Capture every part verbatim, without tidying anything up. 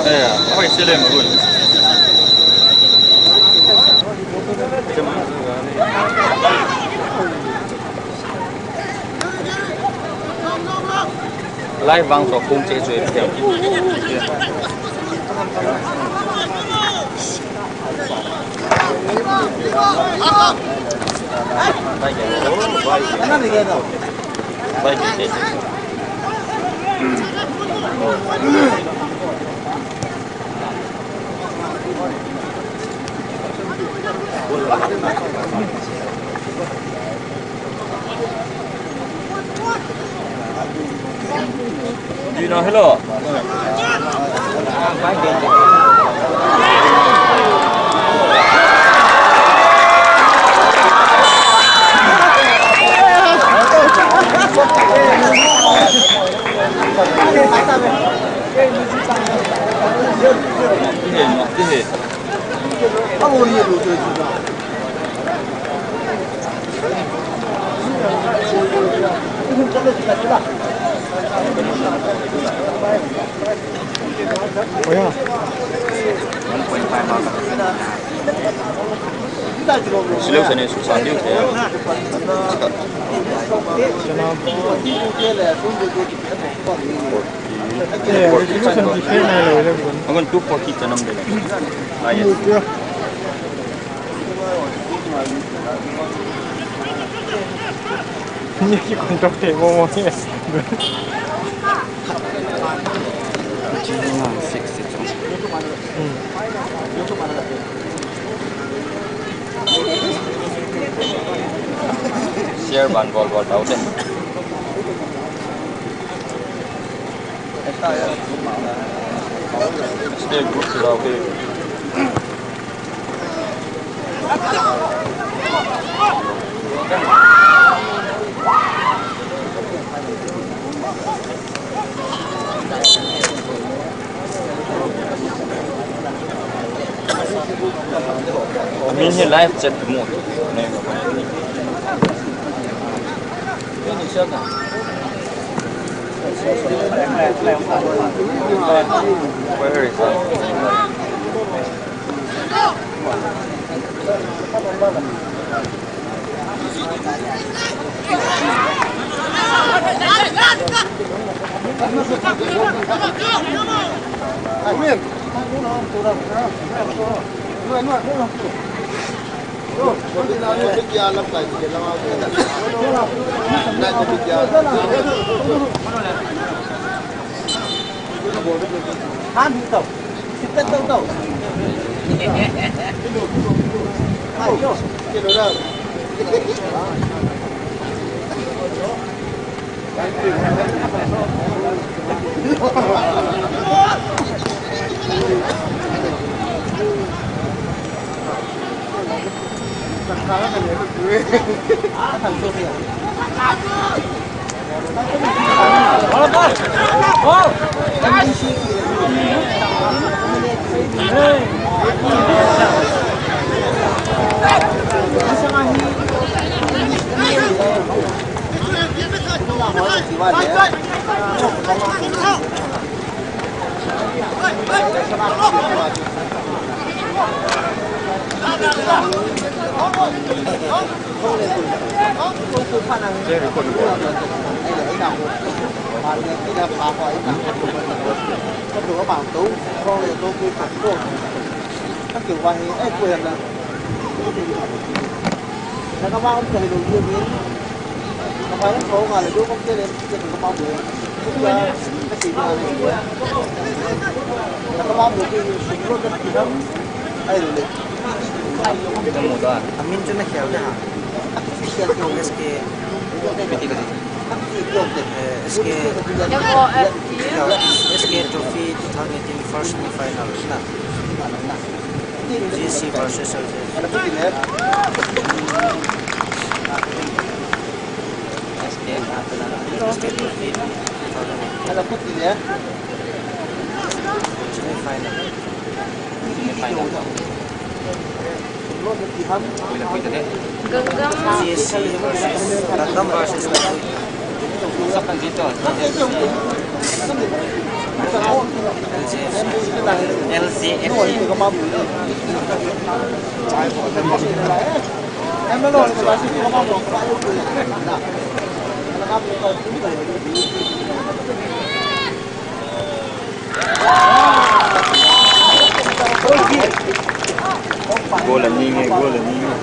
Eh, oi, sile magun. Live vang so kum che che. Do you know? Hello. Selection is Sunday. Yeah, resolution ki fail na lo le. Angon two forty tanam de. Ah, yes. Ni ki control te mo mo. Six, six. Hmm. Share ban bol bol tau te. Stay group sila okay. Amin hi live chat mo. Where is that? Amin chu na khel de ha. Official to S K. Eh, S K. M O F T. S K Trophy two thousand eighteen first semi final. Na. G C versus L J. S K. S K Trophy two thousand eighteen. Semi final. Semi final. Gangnam. G C versus Gangnam versus L J F C. Goal ani nge, goal ani nge.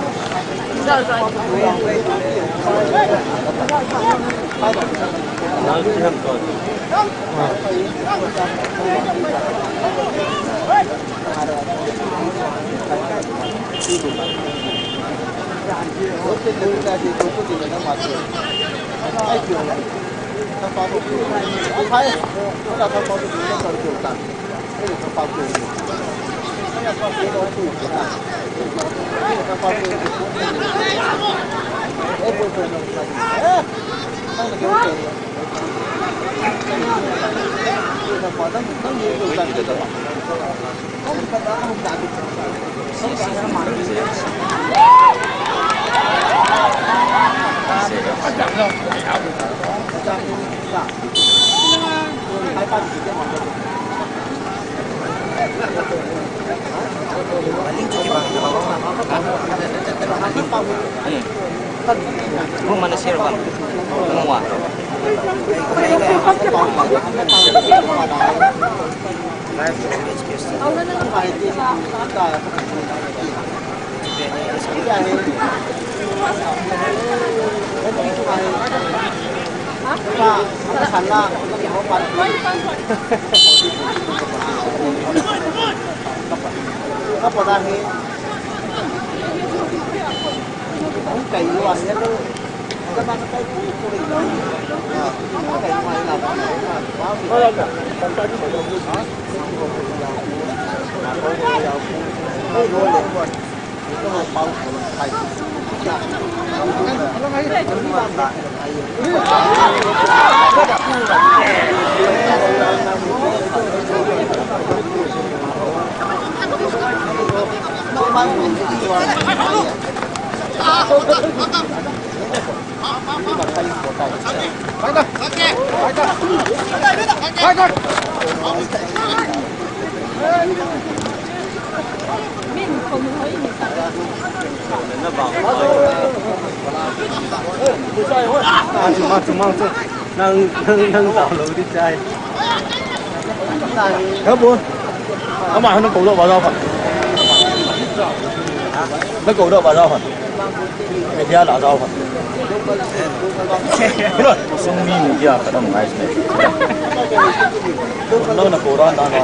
Nang, nang, nang tao lo di chai. Ka bu. Ama hanu ko lo ba lo pa. Na ko lo ba lo pa. Media la jao kha. Hello, sung mi media ka dam ngai se. Lo na ko ran da na.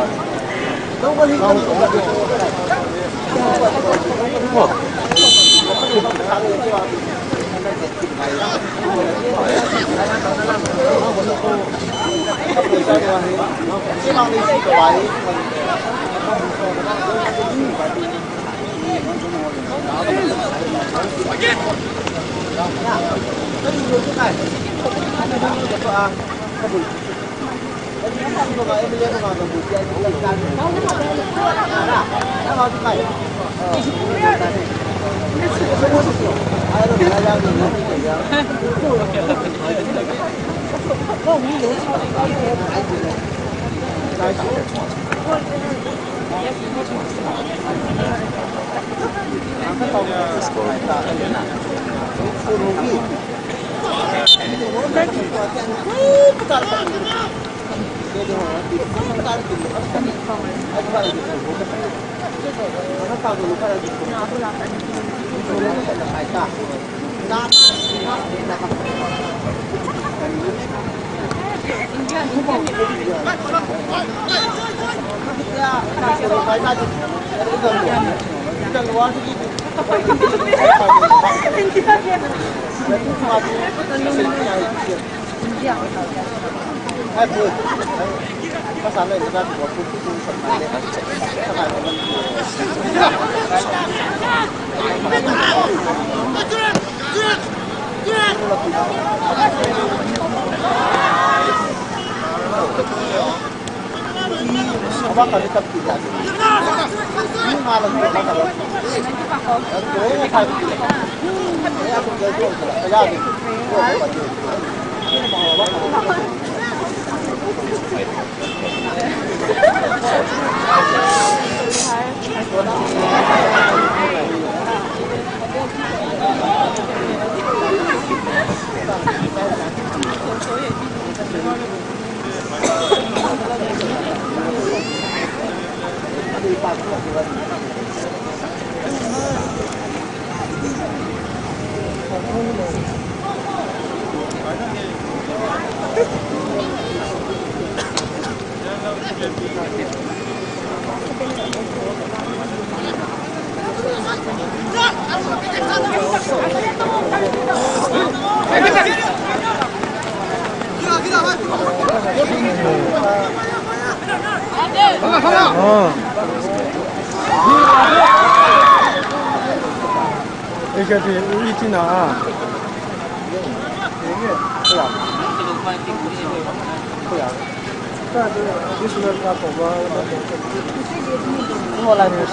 Ikapi, itina a.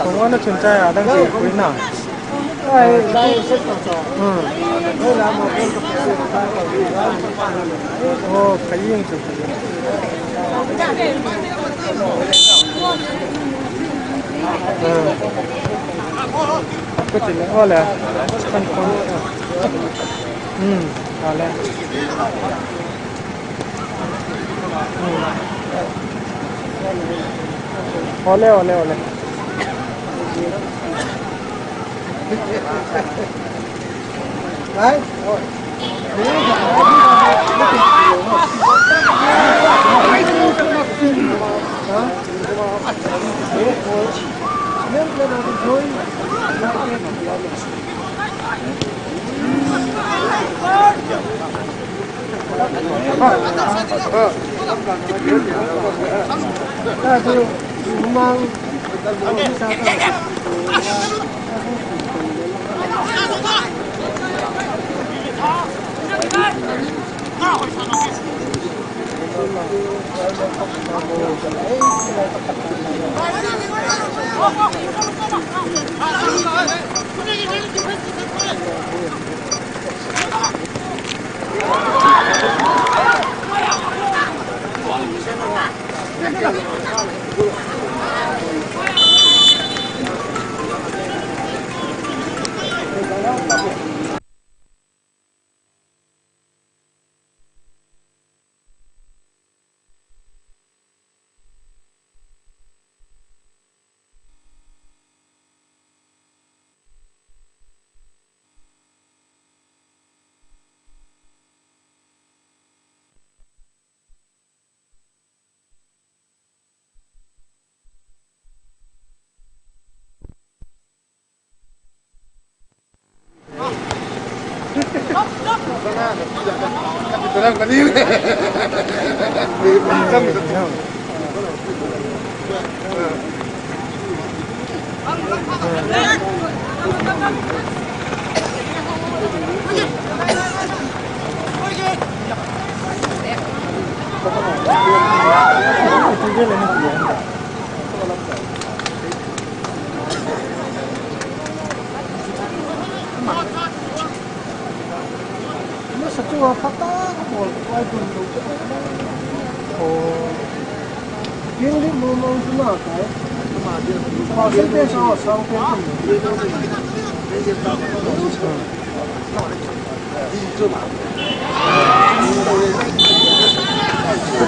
Sungwana chun chai adang si kuina. Hmm. Oh, kaying chu. Hmm. Ko tin ole. Kan kon. Hmm. Ale. Ole, ole, ole.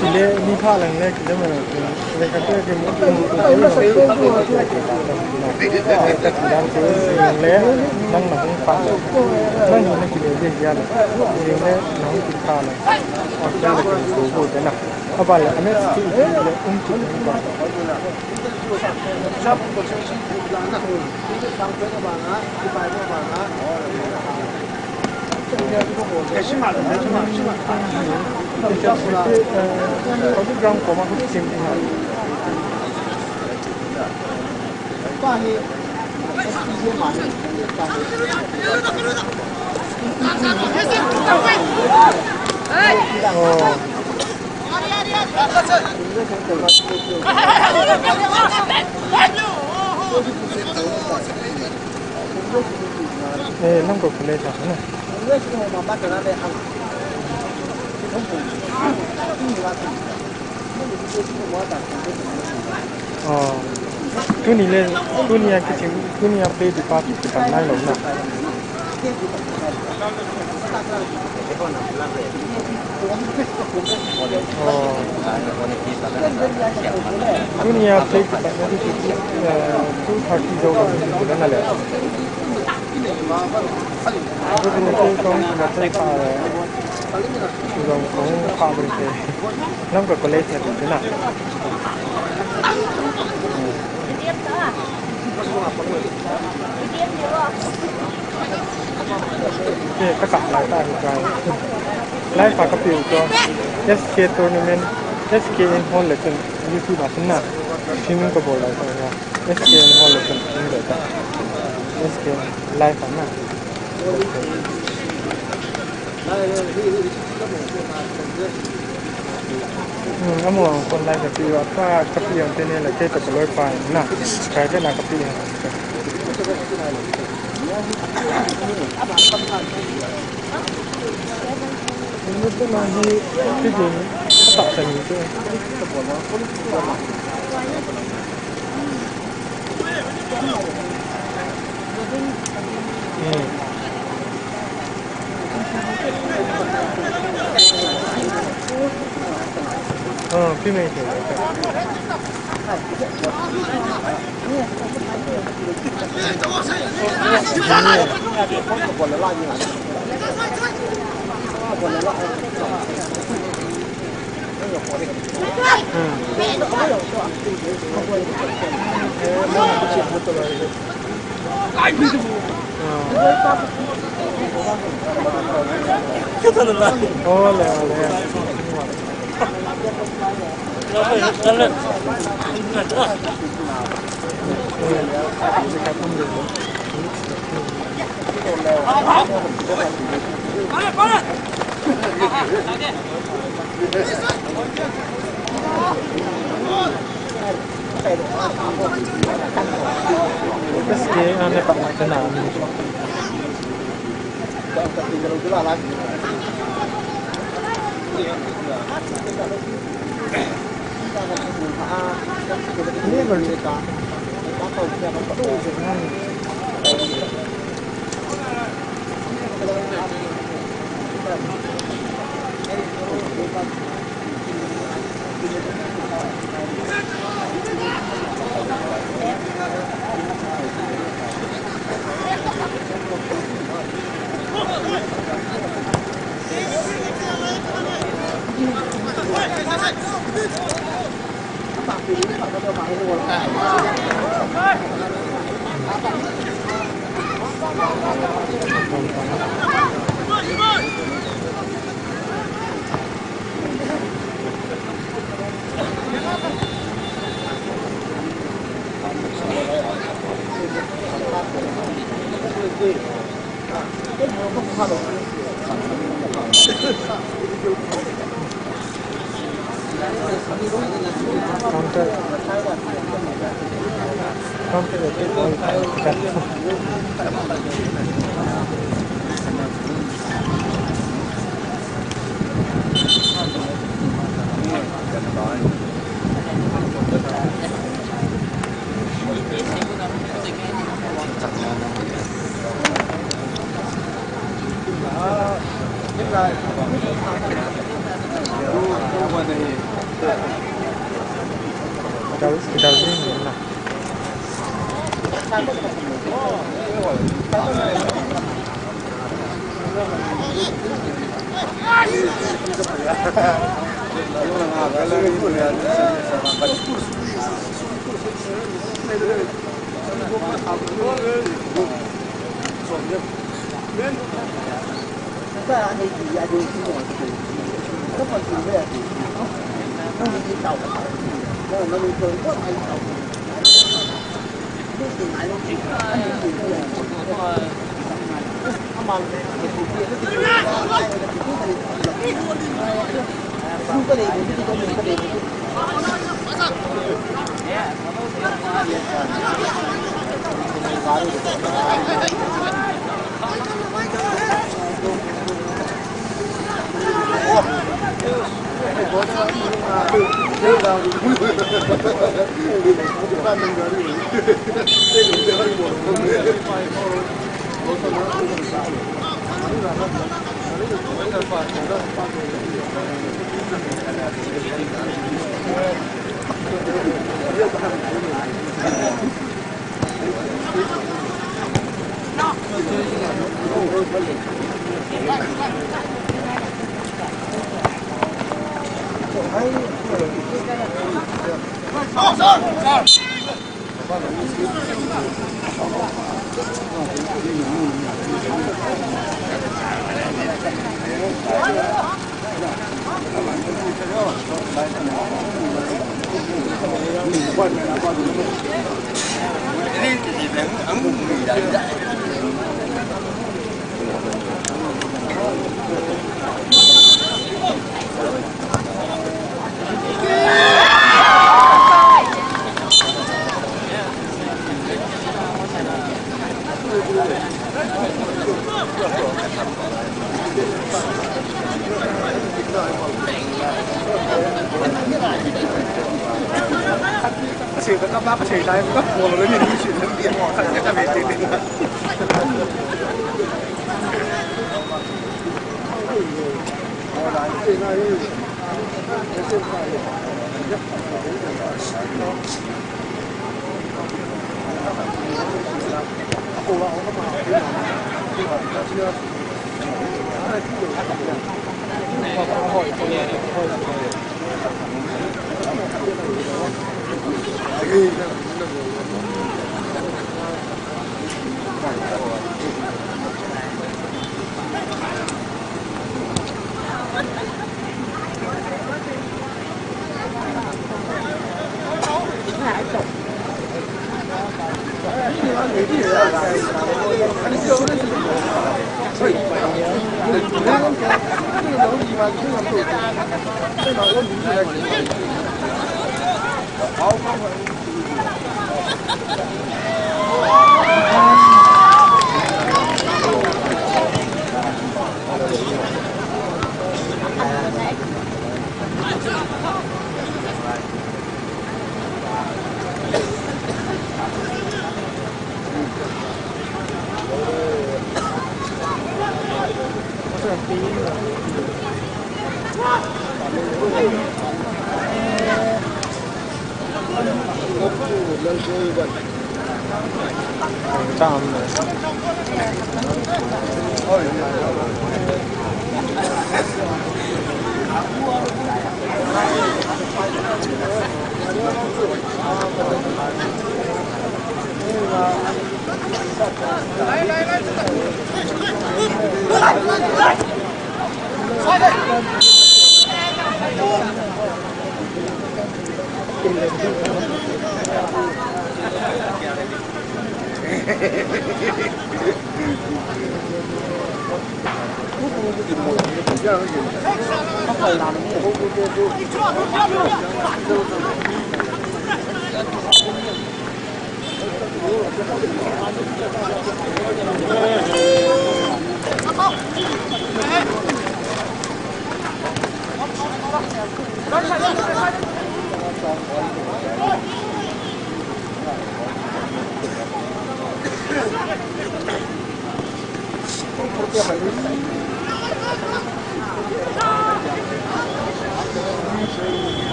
Kile ni pha lang le kile ma le ka te ke mu tu tu tu le nang na hung pha le nang ni kile de ya le le nang ki pha le a ka le ko ko de na a ba le a me ti le um ti ba. Eh, nang ko kule ta na. Oh. Tuni le, tuni a kiching, tuni a play department kiching nai lo na. Oh. Tuni a play department ki, eh, two thirty jo lo na le. Tuni a play department ki pa le. Jong kong kha bol te. Lam ka college na tu na. Te ka ka lai ta ni ka. Lai pa ka piu to. S K tournament, S K in hall le chun YouTube a chun na. Streaming ka bol lai ta na. S K in hall le chun streaming lai ta. S K live na. Hmm, amo kon lai ka pi wa pa ka pi ang tene la ke ta ka loi pa na. Private na ka pi ang. Ni tu na hi ki din ka ta sa ni tu. Ole, ole.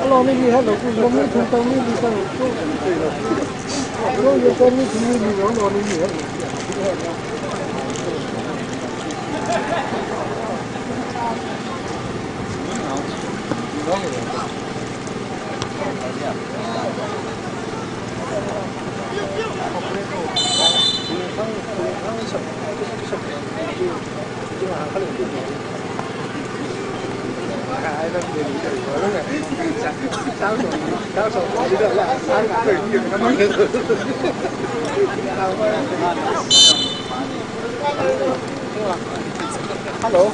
Hello, maybe hello, good morning, good morning, good morning. Hello, you tell me to me, you know, no, maybe hello. Hello.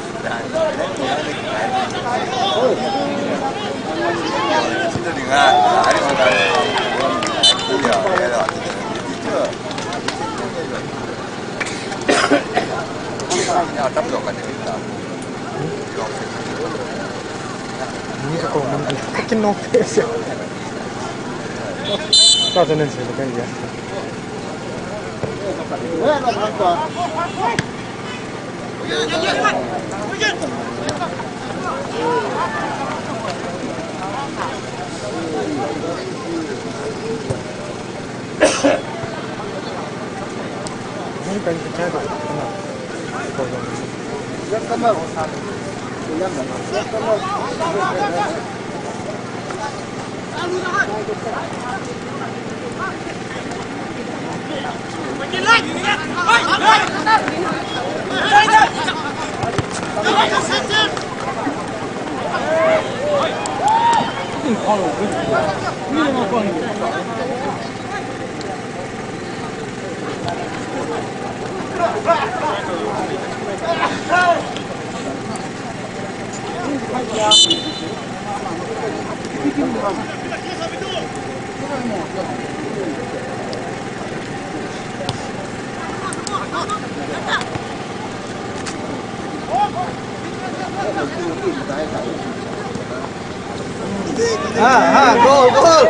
Ha, ha, gol, gol.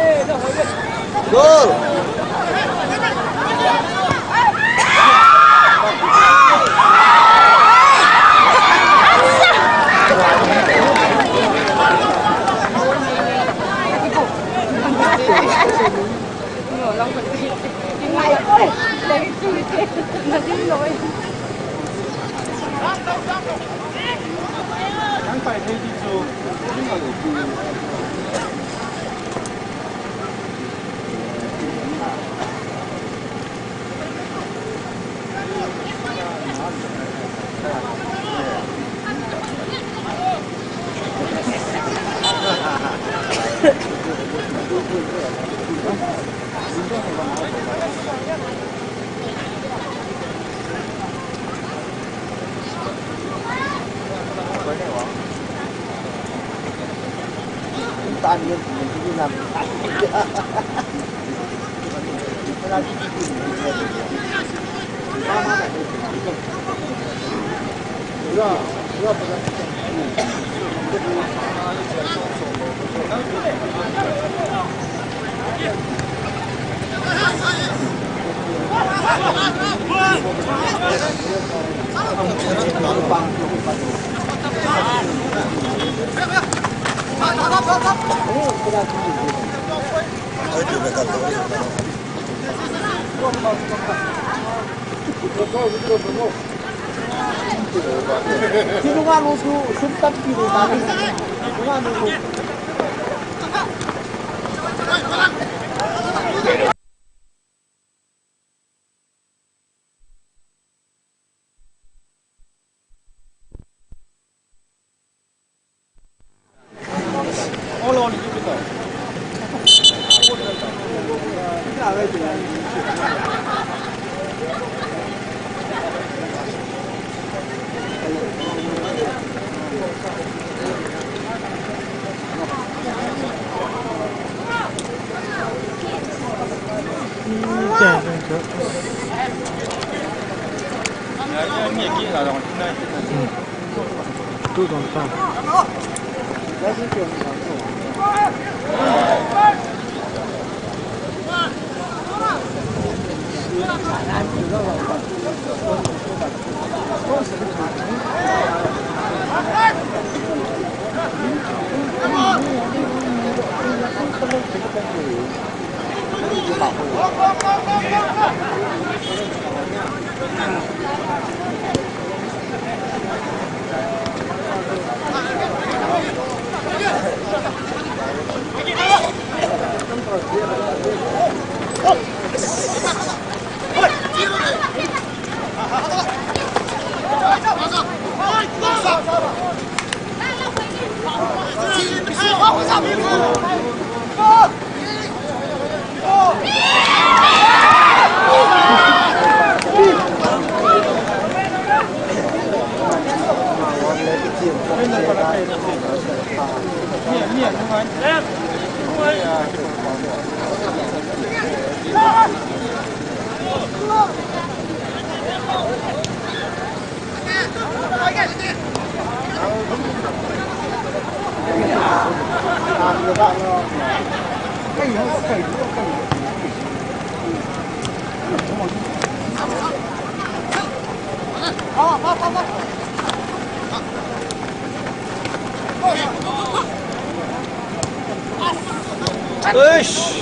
Gol. Eish.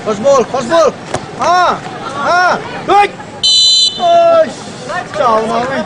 Fastball, fastball. Ah, ah, good. Oi, chao na, oi.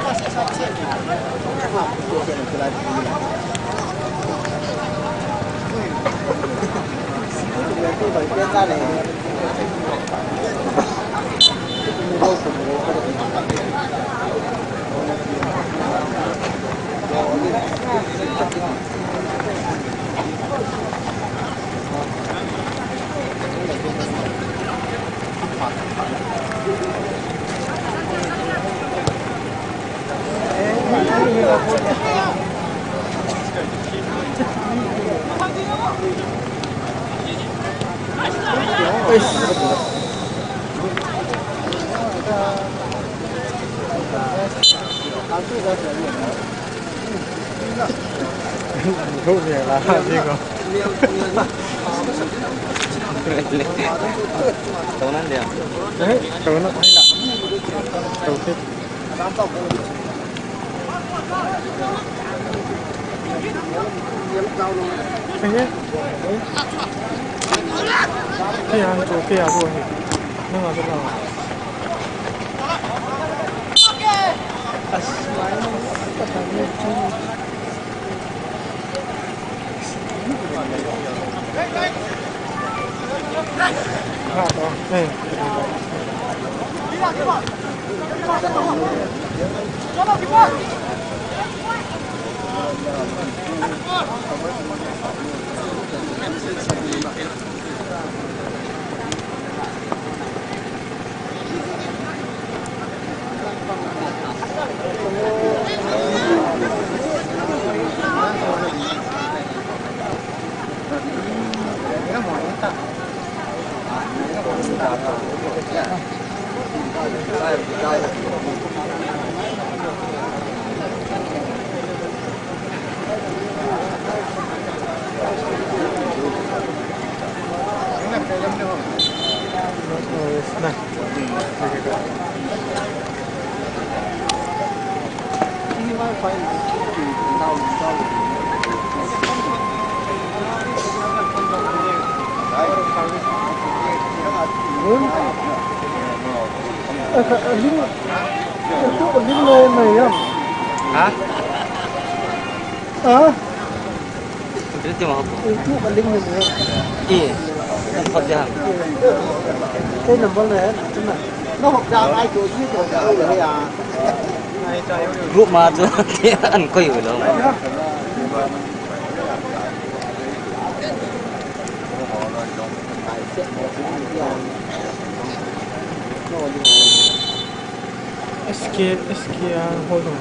Ha? Ha? Bil ti ma ko. Bil ti ma ko. Ki. Ko dia. Kei number na hai, na. Na hok da mai to ji to da ya. Group ma chu an koi u lo. S K, S K a hold on.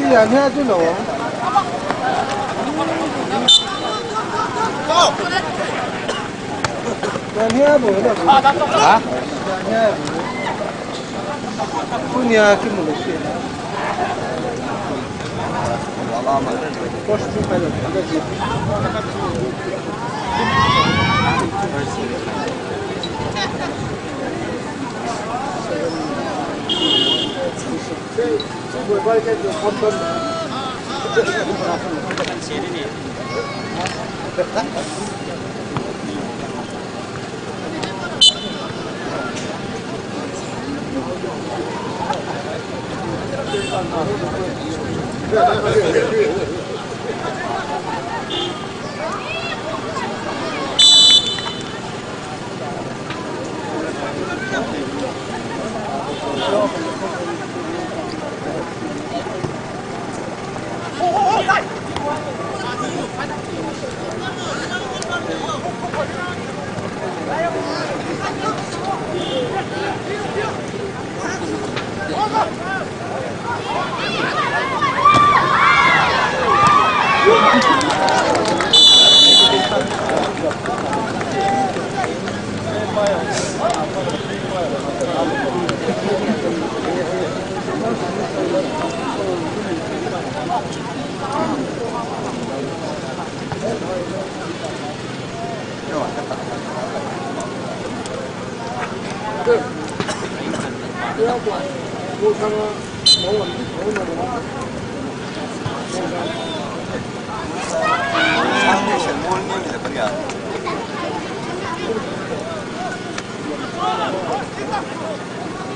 Iya, niya tu lo. Niya niya bo lo. Ha? Niya niya bo. Tu niya ki mo lo si. Post tu pa lo.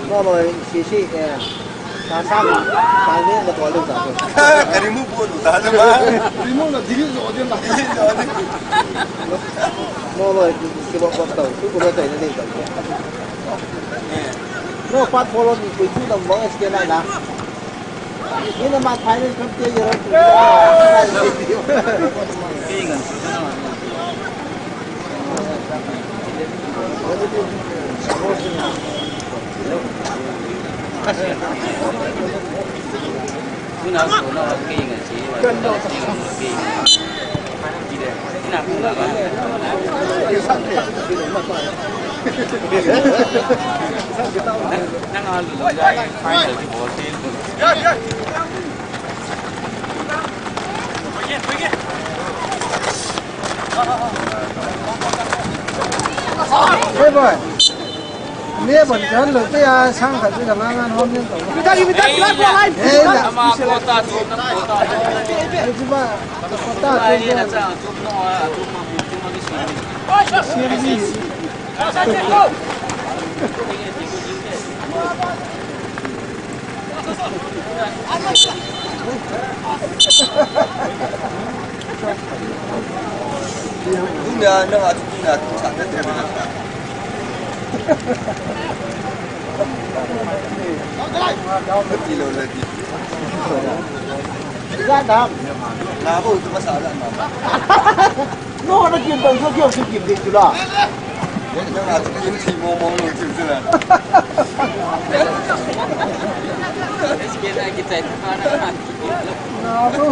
Mama, sisi, eh, sasa, kami na tuwa ta. Karimu po ta na ma. Karimu na dili so din na. Mama, kiba pa ta, tu ko ta ni ta. No, pat follow ni ko tu na ma es ke na na. Ina ma final cup te yero. Hey, boy. Ni ban jan lo te ya sang khat te ngan ngan hom yen to. Hey, na. Ama ko ta tu na ko ta. Hey, tu ba. Ko ta tu. No, na kim tang so kyo si kim ding tu la. Na nga tu kim si mo mo lo kim tu la. Na tu.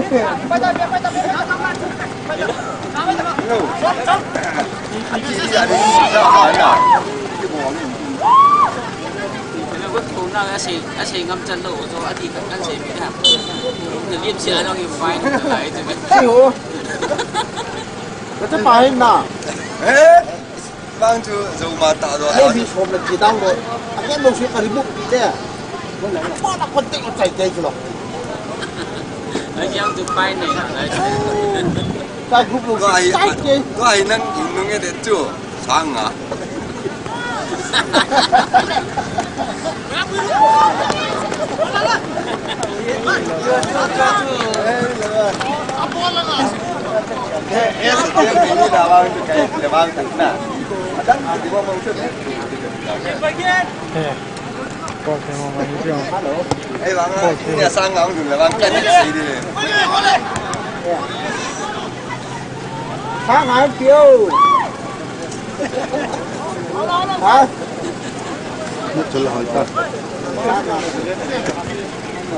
Hello, good to know. Ase, ase ngam chan lo, so ati kan kan se mi na. Na lim si anong yung fine na lai tu. Ayo. Kata pahin na. Eh? Bang chu zo ma ta do. Ai, bi som na chi tang do. Akan do si ka remove pi te. Mo na pa na contact o chai te chu lo. Lagi yang tu pai ni. Sa group lu. Ko ai, sai ke. Ko ai nang inung e de chu. Sanga. Eh. Hello. Ei, vang a, ni a sang a hung le vang ka ni sei di le. Sang a pio. Ha? Ni chul hoi ta.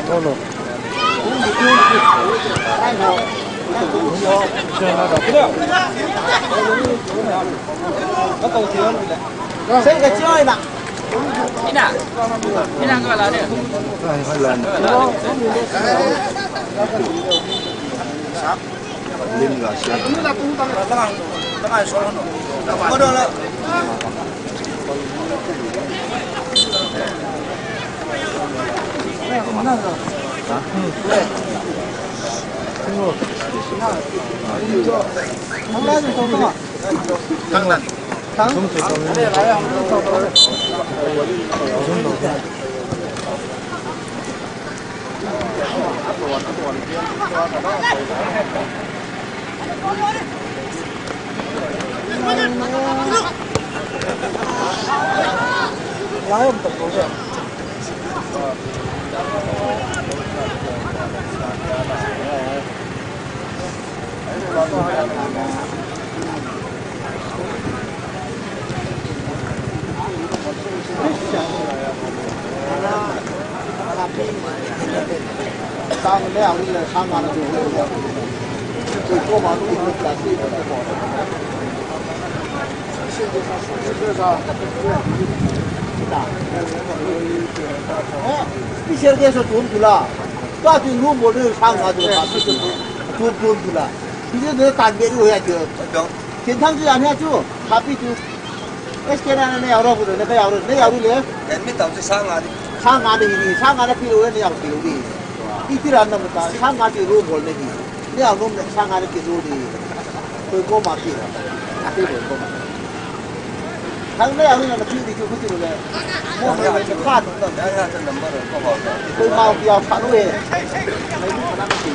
Hello. Sen ka chioi na. Ina. Ina ka la de. Ai, hai lan. Lim la sia. Special guest ho chun tula. Tua tu room bol sang a tu. Tu tu tula. Ti tu tan be ru ya tu. Ken thang tu ya ne tu. Happy tu. Es ke na ne ya ro bu ne ka ya ro ne ya ro le. Ken mi tau tu sang a di. Sang a di ni, sang a na pi ro ne ya pi ro di. Iti ran na mu ta sang a di room bol ne di. Ne ya room ne sang a di pi ro di. Koi ko ma pi. Ati koi ko ma. Thang le, a, na pi di chu ku ti le. Mo mo le chu kha tu. Ya, ya, ta number ko ba. Ko ma pi a kha lo e. Mai ni na ti.